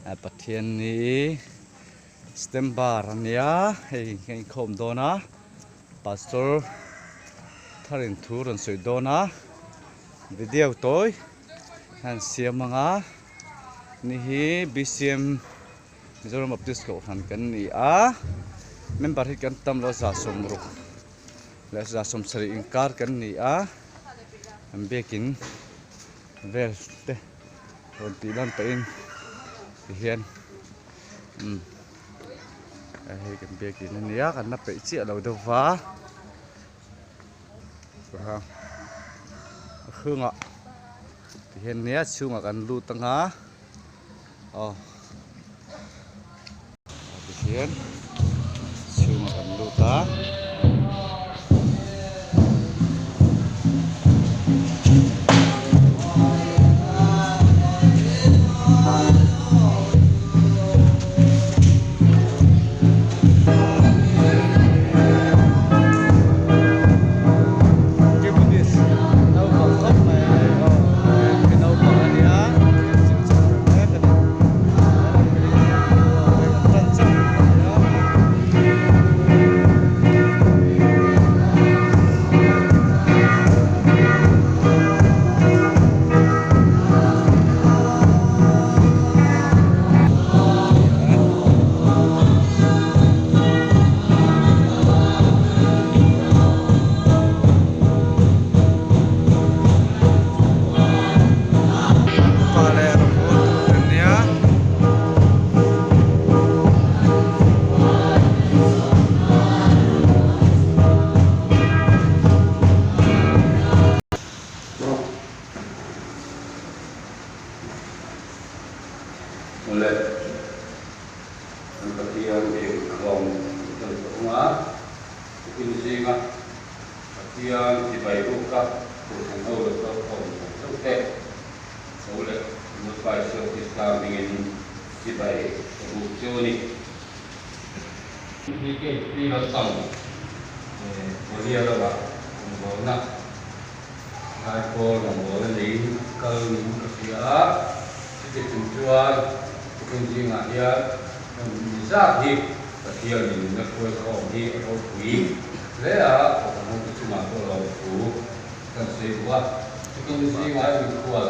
Pathianni September a nia hei ka inkhawm dawn a pastor tharin thu rawn sawi dawn a video tawi han siam ang a ni hi B_C_M Mizoram Baptist Kohhran kan ni a member hi kan tam lo a 60 leh 70 inkar kan ni a an biakin vel te rawn tih lan pahin tihian umm hei kan biakin a nia kan la peih chiah lo deuh va a hrungah tihian nia chhungah kan lut anga aw tihian chhungah kan lut a. Pa leh rawngbawl tur an nia. Awle, kan Pathian inkhawm kan tawh ang a, tukin zinga Pathian chibai ruka kohhran ho lo kalkhawm zawng zawng te, tho leh Lalpa Isua Krista hmingin chibai ka buk chu a ni. PKP lampang Korea lamah rawngbawlna Laipawl rawngbawlna neiin a kal niin ka hria a, chuti chung chuan tukin zingah hian mi zat hi Pathianin min la hruai khawm hi a ropui hle a, kohhran hote chungah pawh lo thu kan sawi duh a, tukin zingah mikhual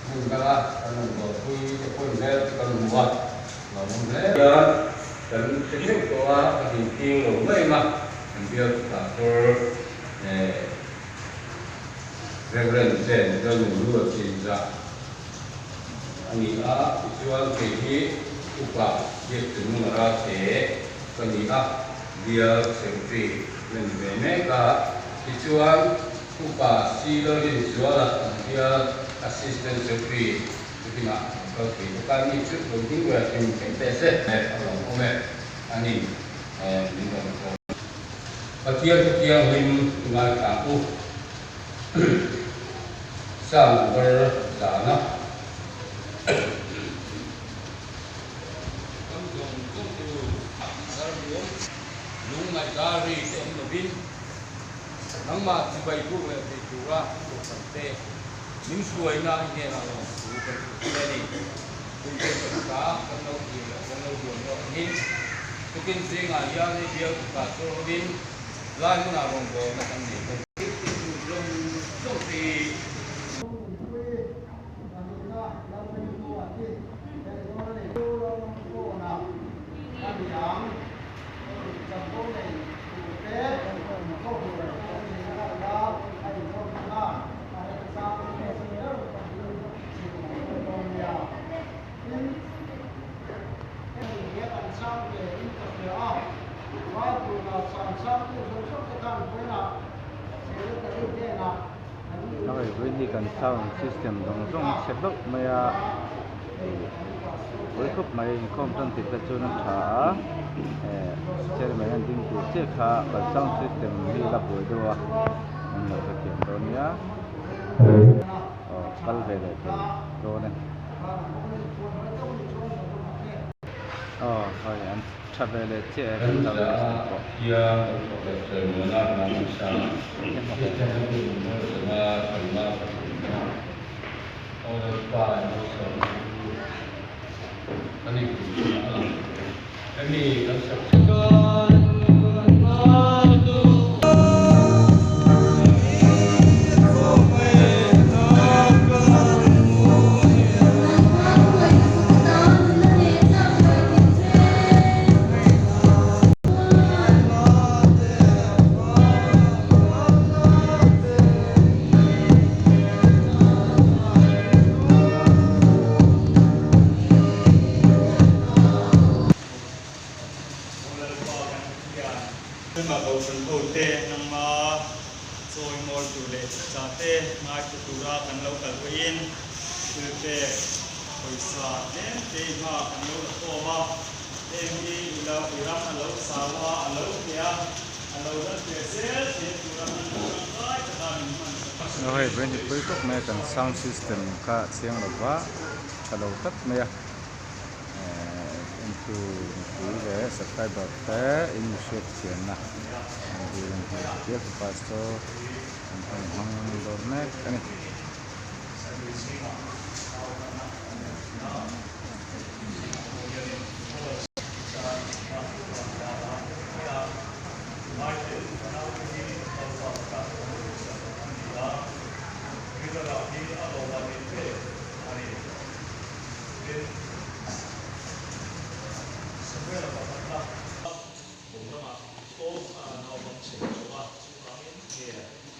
hmun danga kan rawn dawrpui te pawhin hmel chu kan hmu a, lawmawm hle. Hian kan hre theuh tawh a, ka inting lo mai ang a, kan bial pastor Reverend Chen Lalnunhlua Chinzah a ni a, tichuan kei hi Upa Biakchungnunga Ralte ka ni a, Bial Secretary la ni ve mek a, tichuan Upa C Lalrinzuala kan Bial Assistant Secretary chutinah an kal thei bawk a, mi chu lo ding ve hrim hrim teh se. A lawm awm e, a ni min rawn kawm. Pathian thu thianghlim i ngaithla ang u. Psalm number zana. Kan zawng zawng chu zar nuam lungngaih dar ri te awm lovin nangmah chibai buk leh thei tura kohhran te min hruaina i hnenah lawm thu kan hrilh che a ni. Puite pakhat a kan lo hlir leh kan lo duan lawk angin tukin zingah hian hei bial upa chu hovin lai hmunah rawngbawlna kan nei bawk. Zawng zawng te hi. Hei vawiin hi kan sound system zawng zawng a chhe hlauh mai a ih pawi khawp mai inkhawm tan tih te chuan a tha a eh chairman an ding tur chiah kha kan sound system hi la buai deuh a an lo hrethiam dawn nia. Aw kal ve leh thei dawn e. Aw hei an tha ve leh chiah e kan sound system pawh. Kan inhmuh hunah a lang thei ang. Hemi kan Aw Lalpa kan Pathian, Hema Kohhran hote nangma chawi mawi tur leh chah te ngaithla tura kan lo kal pawhin thil pek pawisa tlem te i hma kan lo la khawm a, heng hi i lo i ram a lo sau a, a lo hneh a, a lo dal hneh zel theih tura hman lo tangkai taka min hman sak a. Aw hei vawiin hi pui tawk mai a kan sound system kha a chiang lo va, tha lo tlat mai a. Entu mipui leh subscriber te in mi hriat thiamna an dil an hmu bialtu pastor an hun hmang dawr mek a ni. Tin, Samuela pakhatna kum ramah awm naupang chhe lo a, chuvangin nge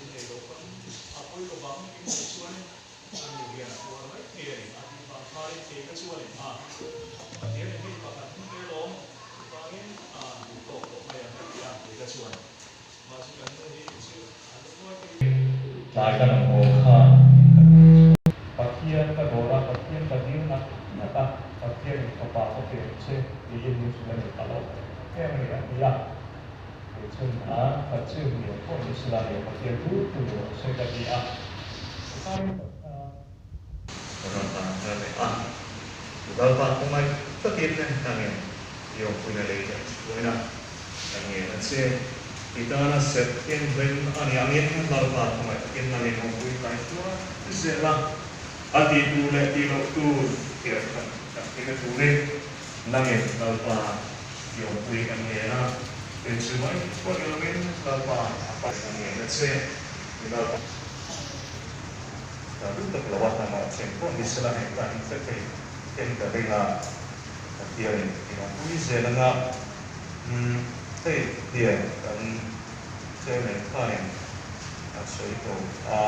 in ei loh pawn a pawi lo vang in ei chuanin a nu hian a tuar mai thei a ni a tih vang kharin kei ka chuanin a Pathianin hei pakhat hmun te lawm chuvangin a duh tawk tawh mai ang a ti a kei ka chuan mahse kan nu hi chu a lungawi thei. Tlai ka rawn haw khan ka tih chu. Pathian ka dawr a, Pathian ka dil ngat ngat a, Pathianin fapa ka pe ang che tiin min hrilh a ni, ka lo em a ni a ti a. Kei chhun a ka chu ni ang pawh ni sela ni Pathian thu thu ni rawh se ka ti a. Tikhain Pathian rawn tan thar leh a, Lalpa khawngaih takin ka ngen i awmpuina lei leh chhuaina ka ngen a che. I tana serh thianghlim a ni angin Lalpa khawngaih takin nangin awmpui kaihruai zel a, a tih tur leh tih loh tur thiam kan kan tina turin nangin Lalpa i awmpui ka ngen a, kei chu mai pawh ni lovin Lalpa a pa ka ngen a che. I Lalpa. Ka duh tak lo a, amah chen pawh ni sela heng ka in hre thei ten ka ring a, Pathianin in awmpui zel anga umm hei hian kan chairman khanin a sawi tawh a,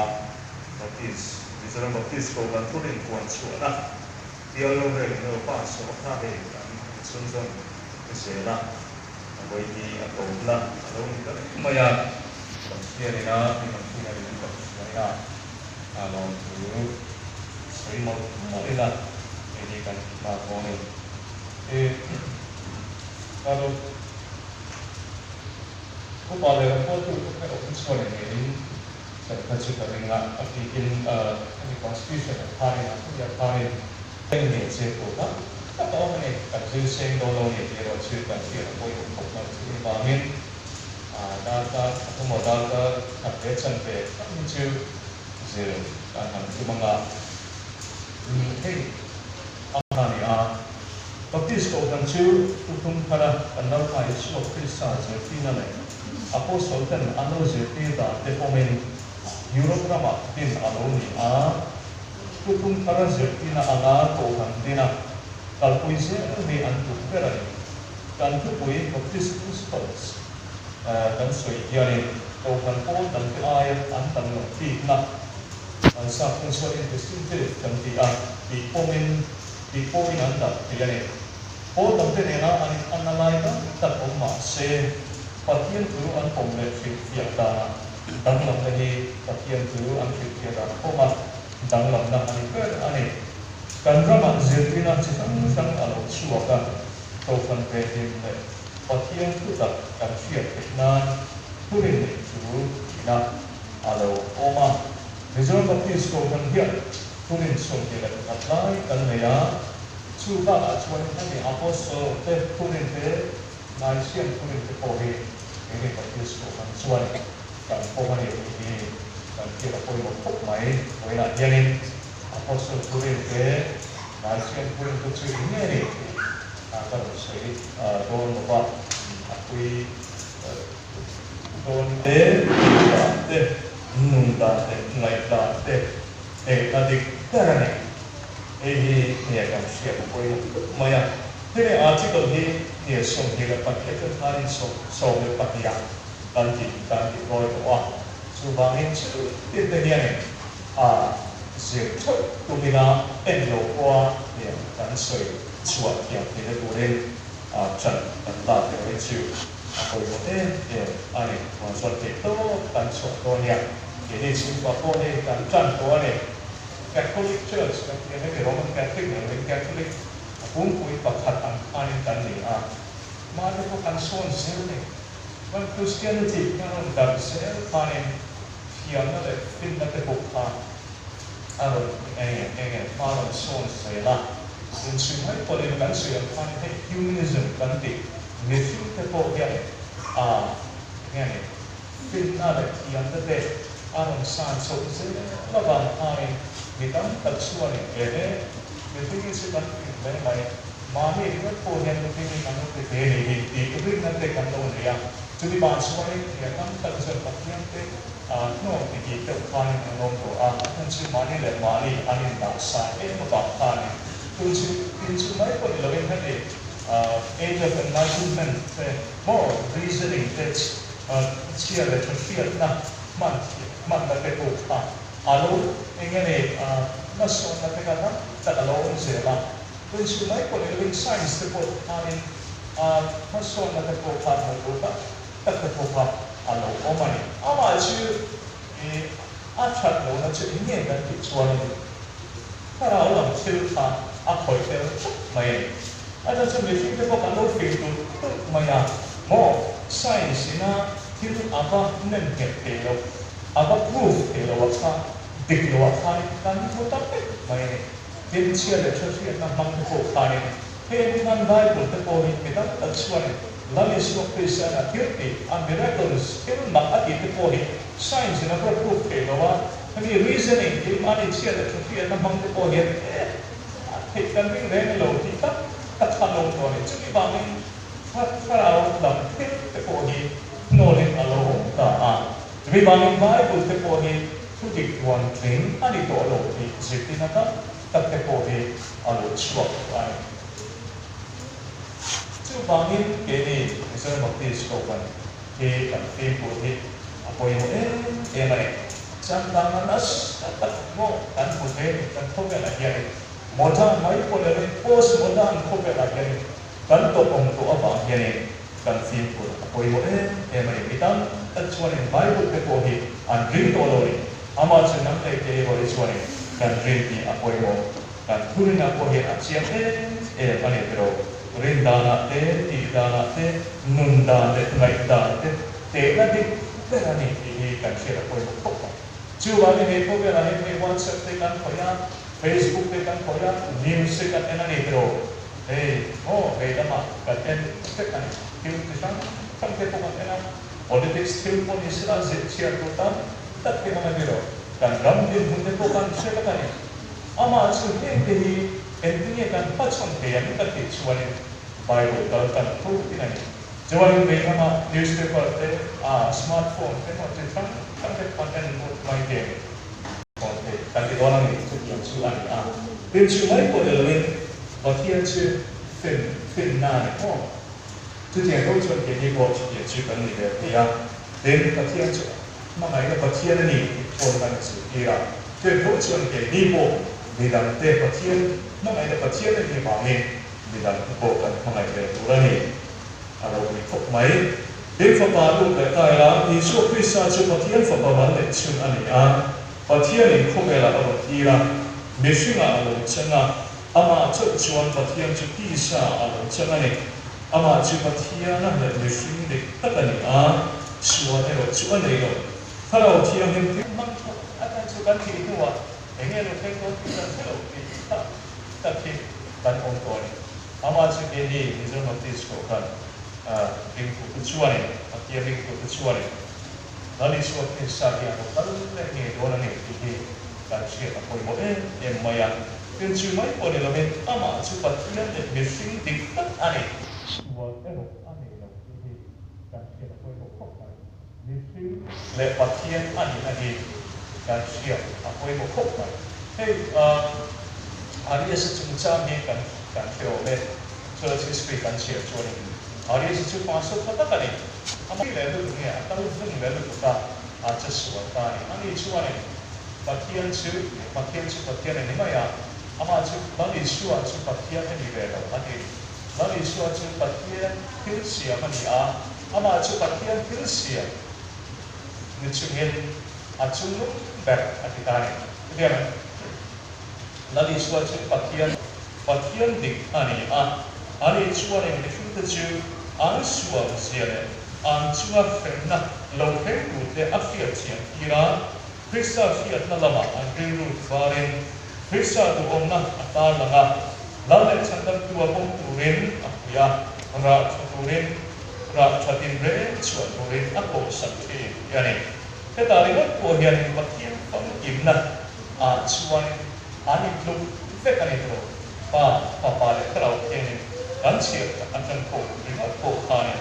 Baptist, Mizoram Baptist Kohhran thurin puan chhuahna bial rorel in lo pass sawh kha hei kan chhunzawm zel a, a vawihi a tawpna a lo ni ta reng mai a. Pathianin a mi kan puina leh min Pathianin a a lawmthu sawi mawlh mawlh ila hei hi kan hma dawn a ni. I Kalo upa leh rawngbawltu te erawh hi chuan engngeiin kan kha chu ka ring a, a bikin hemi constitution a kharin a hemi a kharin eng nge che tur tam tak a awm a ni, kan zir seng dawn lo a ni tih erawh chu kan hriat a pawimawh khawp mai chu engvangin Darkar khat emaw darkar khat leh chanve tak hi chu zir kan han tum ang a, hei a hna ni a. Baptist Kohhran chu thuthum thara kan Lalpa Isua Krista zirtirna leh Apostle ten an lo zirtir dan te pawmin Europe ramah din a lo ni a. Thuthum thara zirtirna anga Kohhran dina kalpui zel hi an tum ber a ni. Kan thupui Baptist Principles kan sawi hianin Kohhran pawl dangte aia an tam loh bikna an sap hun chuan distinctive kan ti a, tih pawmin tih pawhin an dah thei a ni. Pawl dangte nena an inanna lai tam tak awm mah se Pathian thu an pawm leh hrilhfiah danah danglamna hi Pathian thu an hrilhfiah dan pawma danglamna a ni ber a ni. Kan ramah zirtirna chi hrang hrang a lo chhuak a. Kohhran ve hlim leh Pathian thutak kan hriat theih nan thurin neih chu ina a lo awm a. Mizoram Baptist Kohhran hian thurin 21 lai kan nei a, chu bakah chuan hemi Apostle te thurin te, Hnaichhiam thurin te pawh hi keini Baptist Kohhran chuan kan pawm a ni tih hi kan hriat a pawimawh khawp mai. Vawiinah hianin Apostle thurin te, Hnaichhiam thurin te chu eng nge ni? Ka rawn sawi dawn lo va, a pui dawn te, tih dan te, nun dan leh ngaih dan te tehna dik ber a ni. Hei hi nge kan hriat a pawimawh khawp mai a. Hemi article hi nge 22 atang khanin 12 ah kan ti kan ti tawi tawh a. Chuvangin chutin te hianin a zir theuh tumina en lo pawha nge kan sawi chhuah thiam theihna turin ṭan kan lak deuh hi chu a pawimawh em em a ni. Chuan chuan theih tawp kan chhuah dawn nia. Keini chhungkua pawh hi kan ṭan tawh a ni. Catholic Church kan tih ang hemi Roman Catholic ni lovin Catholic a pumpui pakhat ang khanin kan ni a. Mahni pawh kan sawn zel ni. Chuan Christianity kan rawn darh zel khanin thiamna leh finna te pawh kha a rawn eng eng eng hma rawn sawn zel a. Inchhui mai pawhin kan sawi ang khan hei humanism kan tih mihring te pawh hian a eng nge ni finna leh thiamna te a rawn san chhoh zel avang khanin mi tam tak chuanin ehe mihring hi chu kan fing hle mai, mahni ringawt pawh hian mihring hi kan lo ti thei a ni hi tih rinna te kan lo nei a. Chumi vang chuanin nia tam tak chuan Pathian te hnawm ti tih deuh khanin an awm tawh a, a hmun chu mahni leh mahni an indah san em avang khanin tun chu tin chu mai pawh ni lovin heti Age of Enlightenment te maw reasoning te chhia leh tha hriatna hman hmanna te pawh kha a lo eng nge ni hmasawnna te kha tam tak a lo awm zel a, tun chu mai pawh ni lovin science te pawh khanin hmasawnna te pawh kha hmuh tur tak tak te pawh kha a lo awm a ni. Amah chu a that lohna chu eng nge kan tih chuanin thlarau lam thil kha a khawih tel tlat mai a ni. A chhan chu mihring te pawh kan lo fing tulh tulh mai a, maw science ina thil a va nem nghet thei lo, a va proof thei lo a kha dik lo ah khanin kan hmu ta vek mai a ni. Tin, chhia leh tha hriatna hmang te pawh khanin Heng hman Bible te pawh hi mi tam tak chuanin Lal Isua Kristiana thil tih, a miracles, thil mak a tih te pawh hi science in a va proof thei lo a, hemi reasoning keimahni chhiat leh thuthiatna hmang te pawh hian eh a theih kan ring reng lo tih tak tak kha an awm tawh a ni. Chumi vangin thlarau lam thil te pawh hi hnawlin a lo awm ta a. Chumi vangin Bible te pawh hi thu dik tuan tling a ni tawh lo tih zirtirna tam tak te pawh hi a lo chhuak tawh a ni. Chuvangin keini Mizoram Baptist Kohhran hi kan fimkhur hi a pawimawh em em a ni. Changkangna nasa tak pawh kan hmu thei a ni. Kan khawvelah hianin modern mai pawh ni lovin post modern khawvelah hianin kan tawp awm tawh avang hianin kan fimkhur a pawimawh em em a ni. Mi tam tak chuanin Bible te pawh hi an ring tawh lo a ni. Amah chu nang leh kei erawh hi chuanin kan rin tih a pawimawh. Kan thurinah pawh hian a chiang em em a ni tiro. Rin danah te, tih danah te, nun dan leh ngaih dan te tehna dik ber a ni tih hi kan hriat a pawimawh khawp mai. Chuvangin he khawvelah hian hei WhatsApp te kan khawih a, Facebook te kan khawih a, news te kan en a ni tiro. Hei maw vei lamah kan en vek a ni. Thil chi hrang hrang te pawh kan en a, politics thil pawh ni sela zir chhiar tur tam tak te awm a ni lo. Kan ram dinhmun te pawh kan hre vek a ni. Amah chu heng te hi engtinge kan hmachhawn thei ang ka tih chuanin Bible kal kan phur tin a ni. Chuanin vei lamah newspaper te, smartphone te emaw chi hrang hrang te pawh an en lut mai te a ni. Phone te kan ti dawn a ni, chutiang chu a ni a. Tin chu mai pawh ni lovin Pathian chu fin finna a ni maw? Chutiang tho chuan keini pawh chutiang chu kan ni ve thei a. Tin, Pathian chu hmangaihna Pathian a ni tih pawh kan zirtir a. Chutiang tho chuan keini pawh midangte Pathian hmangaihna Pathian a nih vangin midangte pawh kan hmangaih ve tur a ni. A ropui khawp mai. Tin, Fapa lut leh ta ila, Isua Krista chu Pathian Fapa mal neih chhun a ni a. Pathianin khawvelah a rawn tir a, mihringah a lo chang a, amah chauh chuan Pathian chu tisa a lo chang a ni. Amah chu Pathiana leh mihring dik tak a ni a, sual erawh chu a nei lo. Thlarau Thianghlim thil hmang thawk atan chu kan thih hnuah eng nge lo thleng dawn tih kan hre lo tih tak tak hi kan awm tawh a ni. Amah chu keini Mizoram Baptist Kohhran ringtute chuanin, Pathian ringtute chuanin Lal Isua Krista hi a lo kal leh ngei dawn a ni tih hi kan hriat a pawimawh em em mai a. Tin, chu mai pawh ni lovin amah chu Pathian leh mihring dik tak. a ni. Sual erawh a nei lo tih hi kan hriat a pawimawh khawp mai. Mihring leh Pathian a nihna hi kan hriat a pawimawh khawp mai. Hei Arius-a chungchang hi kan kan hre awm e. Church history kan chhiar chuanin Arius-a chu pastor tha tak a ni. Amah leh lutuk nge a kal vung leh lutuk a, a che sual ta a ni. Ani chuanin Pathian chu Pathian chu Pathian a ni mai a, amah chu Lal Isua chu Pathian a ni ve lo a ti. Lal Isua chu Pathian thil siam a ni a, amah chu Pathian thil siam ni chungin a chungnung ber a ti ta a ni. Chutiang Lal Isua chu Pathian Pathian dik a ni a, ani chuanin mihringte chu an sual zia leh an chunga hremna lo thleng turte a hriat thiam tir a, Krista hriatna lamah an rilru varin Krista duhawmna a tarlang a, Lal leh Chhandamtu a pawm turin a pui a, rah tha turin, rah tha tinreng chhuah turin a kawhsak thin tih a ni. Hetah ringawt pawh hianin Pathian famkimna ah chuanin an intluk vek a ni tawh. Pa, Fapa leh Thlarau khianin kan chhiar atang pawh ringawt pawh khanin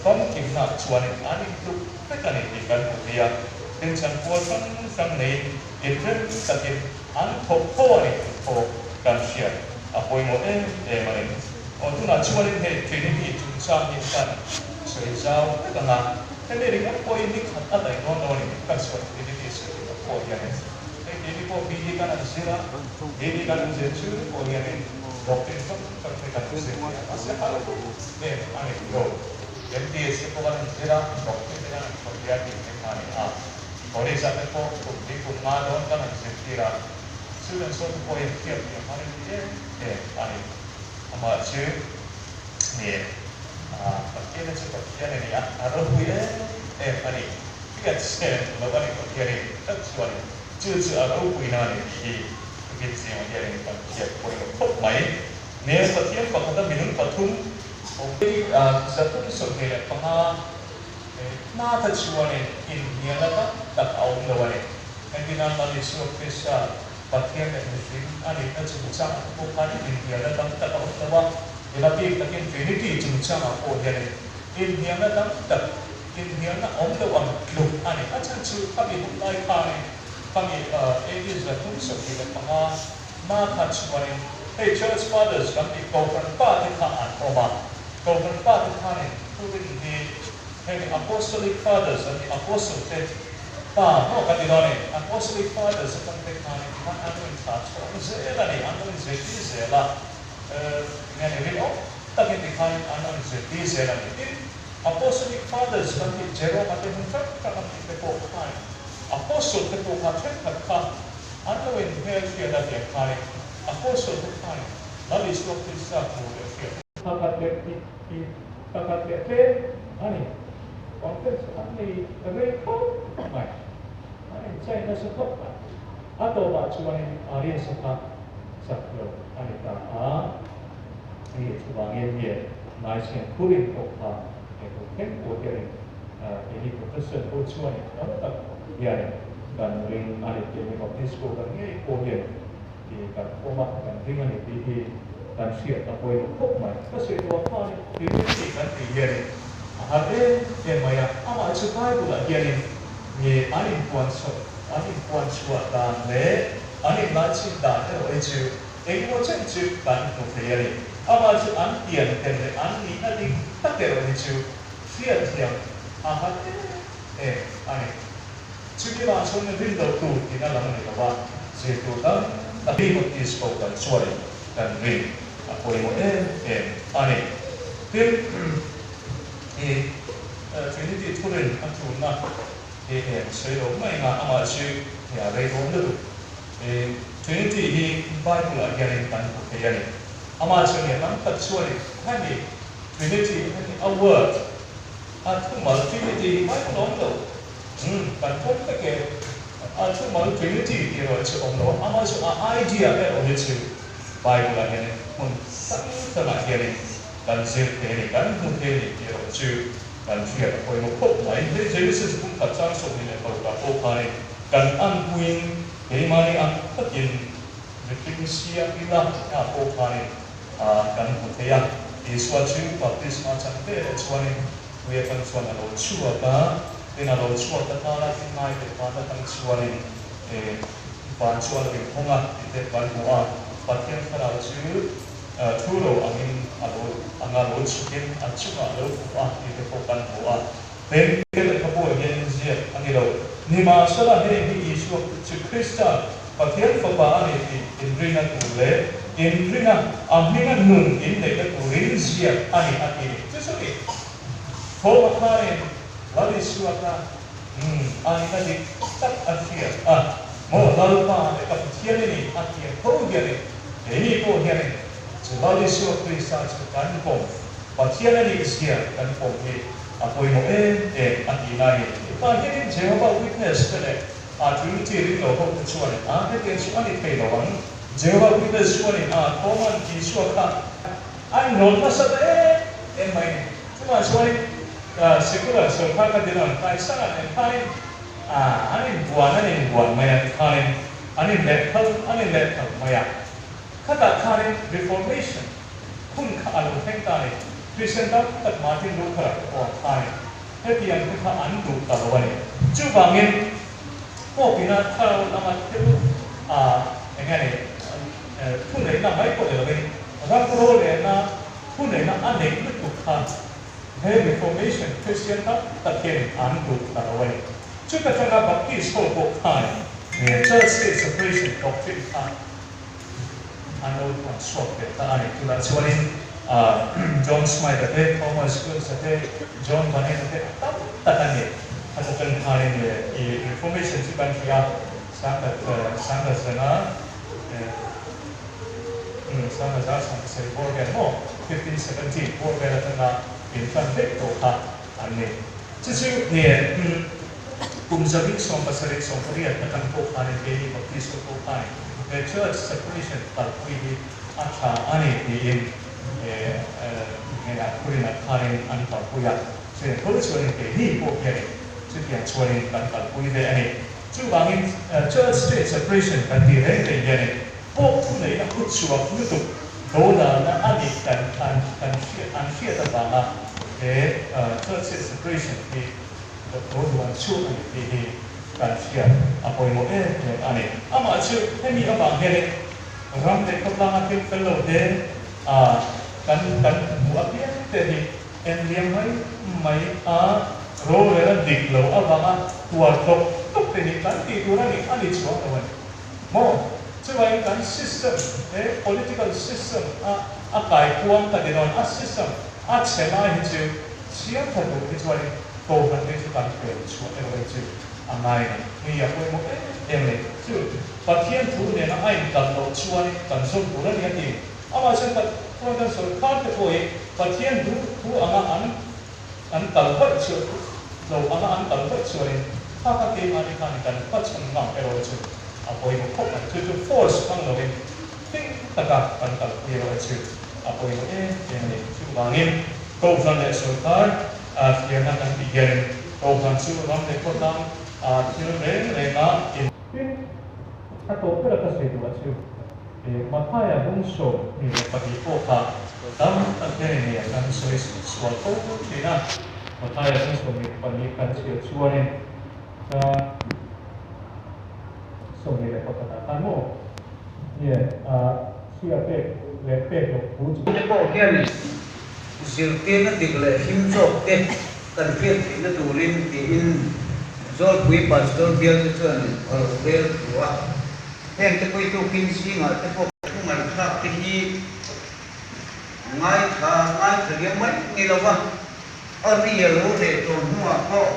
famkimna ah chuanin an intluk vek a ni tih kan hmu thei a. Tin, chanpual hrang hrang neiin inrem takin an thawk tho a ni tih pawh kan hriat a pawimawh em em a ni. Aw, tunah chuanin hei Trinity chungchang hi kan sawi zau vek ang a, hemi ringawt pawhin ni khat a daih dawn lo a ni tih kan sawi Trinity sawi ringawt pawh hianin hei keini pawh BD kan han zir a, BD kan han zir chu pawh hianin doctrine hrang hrang te kan zir thei a, mahse a lo em a ni lo. MTS te pawh kan han zir a, doctrine te kan han chhawp thei a tih te kha a ni a. College ah te pawh kum hnih kum nga dawn kan han zirtir a, students ho te pawhin hriat thiam har in ti em em a ni. Amah chu nge Pathian chu Pathian a ni a, a ropui em em a ni. Hriat sen lo a ni Pathian in tlat chuanin chu chu a ropuina a ni tih hi tukin zingah hianin kan hriat pawimawh khawp mai. Nge Pathian pakhata minung pathum 325 hma kha chuanin inhnialna tam tak a awm lo a ni. Engtin an Lal Isua Krista Pathian leh mihring a nihna chungchangah te pawh khan inhnialna tam tak a awm lo a, ila bik takin Trinity chungchangah pawh hianin inhnialna tam tak, inhnialna awm lo ang tluk a ni. A chhan chu khami hun lai khanin khami AD 325 hma kha chuanin hei Church Fathers kan tih Kohhran pa te kha an awm a, Kohhran pa te khanin thurin hi heng Apostolic Fathers an tih Apostle te pa maw kan ti dawn e, Apostolic Fathers atang te khanin tikhan an lo inthlah chhawng zel a ni, an lo inzirtir zel a, nge ni rinawm takin tikhanin an lo inzirtir zel a ni. Tin, Apostolic Fathers kan tih Jerome a te hun hrang hrang a tih te pawh khain Apostle te pawh kha thenkhat kha an lo inhmelhriat a tiang khanin Apostle te khain Lal Isua Krista hmu leh hriat. Pakhat leh tih hi pakhat leh tlem a ni. Conference an nei rei khawp mai. An inchai nasa khawp mai. A tawpah chuanin Arius-a kha chak lo a ni ta a. Hei chuvangin nge Nicene Thurin pawh kha he thu thleng pawh hianin keini Protestant ho chuanin tam tak hianin kan ring a ni. Keini Baptist ho kan ngei pawh hian Tih kan pawm a, kan ring a ni tih hi kan hriat a pawimawh khawp mai. Ka sawi duh ang khanin Trinity kan tih hianin a har em em mai a, amah chu Bible-ah hianin nge an inpuan chhuah an inpuan chhuah dan leh an inlaichhin dan erawh hi chu engemaw chen chu kan hmu thei a ni. Amah chu an pian tel leh an nihna dik tak erawh hi chu hriatthiam a har em em a ni. Chumi vang chuan rin loh tur tihna lam a ni lo va, zir tur tam tak hi Baptist ho kan chuanin kan rin a pawimawh em em a ni. Tin, i Trinity thurin a tlunna hi eng sawi lo mai nga, amah chu hei a rei dawn lutuk. I Trinity hi Bible-ah hianin kan hmu thei a ni. Amah chu nia tam tak chuanin hemi Trinity hemi a word a thumal Trinity hi Bible a awm lo. Umm, kan pawm vek e. A thumal Trinity tih erawh hi chu awm lo a, amah chu a idea erawh hi chu Bible-ah hianin hmun hrang hrangah hianin kan zir thei a ni, kan hmu thei a ni tih erawh chu kan hriat a pawimawh khawp mai. Hei Genesis bung khat chang 26 pawh khanin kan anpuiin keimahni ang takin mihring siam ila tihna pawh khanin kan hmu thei a. Isua chu baptisma chan veleh chuanin tui atang chuan a lo chhuak a, tin a lo chhuak ta nghal a, tin ngaite van atang chuanin van chu a lo inhawng a tih te kan hmu a, Pathian thlarau chu thu ro angin a lo anga lo chhukin a chungah a lo fu a tih te pawh kan hmu a. Tin, lehkhabu ah hian inziak a ni lo. Nimahsela heng hi Isua chu Krista, Pathian Fapa a ni tih inrina tur leh inrina a hminga nun inneihna turin ziak a ni a ti. Chu chu ni. Thawma khanin Lal Isua kha umm a nihna dik tak a hriat a, Maw Lalpa leh ka Pathian i ni a ti ang tho hianin keini pawh hianin chu Lal Isua Krista chu kan pawm Pathian a nih zia kan pawm hi a pawimawh em em a tih lai ni. Tah hianin Jehovah Witness te leh a Trinity ringlo ho te chuanin a hetiang chu a ni thei lo ang. Jehovah Witness chuanin a Thoman Isua kha a inrawlh nasa ta em em mai ni. Chuvang chuanin secular sorkar ka dil ang kaisang an en khanin an inbuan an inbuan mai a tikhanin an inlehkhalh an inlehkhalh mai a. Khatah khanin Reformation Hun kha a lo thleng ta a ni. Kristian tam tak Martin Luther-a te pawh an tha a ni. Hetiang te kha an duh ta lo a ni. Chuvangin Pope-ina thlarau lama thil a eng nge ni thuneihna mai pawh ni lovin ram rorelna thuneihna a neih lutuk kha he Reformation Kristian tam tak hianin an duh ta lo a ni. Chuta tanga Baptist ho pawh khan Church State Separation doctrine kha an lo tuan chhuak ve ta a ni. Tunah chuanin John Smythe-a te, Thomas Wills-a te, John Bunyan-a te a tam tak a ni. A tawp en khanin leh i Reformation chu kan hria a, sangkhat sangkhat zanga sangkhat za sangkhat bawr vel maw, 1517 bawr vel atanga inhlan daih tawh kha an ni. Chu chu nge kum zavin 78 18 atang pawh khanin keini Baptist ho pawh khanin he church separation kalpui hi a tha a ni tiin nge thurinah khanin an kalpui a. Chutiang tho chuanin keini pawh hianin chutiang chuanin kan kalpui ve a ni. Chuvangin church state separation kan tih reng reng hianin pawp thuneihna kutchhuak lutuk dodalna a nih kan an kan hriat an hriat avanga he church state separation hi lo duan chhuak a ni tih hi kan hriat a pawimawh em em a ni. Amah chu hemi avang hianin ram leh khawtlanga thil fel lo te a kan kan hmuh apiang te hi en liam mai mai a rorel a dik lo avanga tuar tlawk tlawk te hi kan tih tur a ni a ni chuang lo a ni. Maw? Chuvangin kan system, he political system a a kaikuang ka ti dawn, a system a chhe lai hi chu siam tha tur hi chuanin kohhran te chu kan pel chhuah erawh hi chu a ngai a ni. Hei a pawimawh em em a ni. Chu Pathian thu nena a inkalh loh chuanin kan zawm tur a ni a ti. Amah chuan Pathian kan sawrkar te pawh hi Pathian thu thu anga an an kal vaih chu lo anga an kal vaih chuanin kha kha keimahni khan kan hmachhawn ngam erawh chu a pawimawh khawp mai. Chu chu force hmang lovin fing taka kan kalpui erawh chu a pawimawh em em a ni. Chuvangin Kohhran leh sawrkar thliarna kan tih hianin Kohhran chu ram leh khawtlang thil reng renga in Tin, a tawp bera ka sawi duhah chu Mathaia bung 22 pawh kha tam tak hian enge kan sawi sual fo thin a. Mathaia bung 22 kan chhiar chuanin ka 21 ah khan maw nge chhia pek leh pek loh thu chu. Te pawh hian zirtirna dik leh him zawk te kan hriat theihna turin tiin Zawlpui Pastor bialte chuan a lo rel thu a. Heng te pawh i tukin zingah te pawh thu ngaihthlak te hi ngaithla ngaithla liam mai ni lo va, a ri a lo reh tawh hnuah pawh.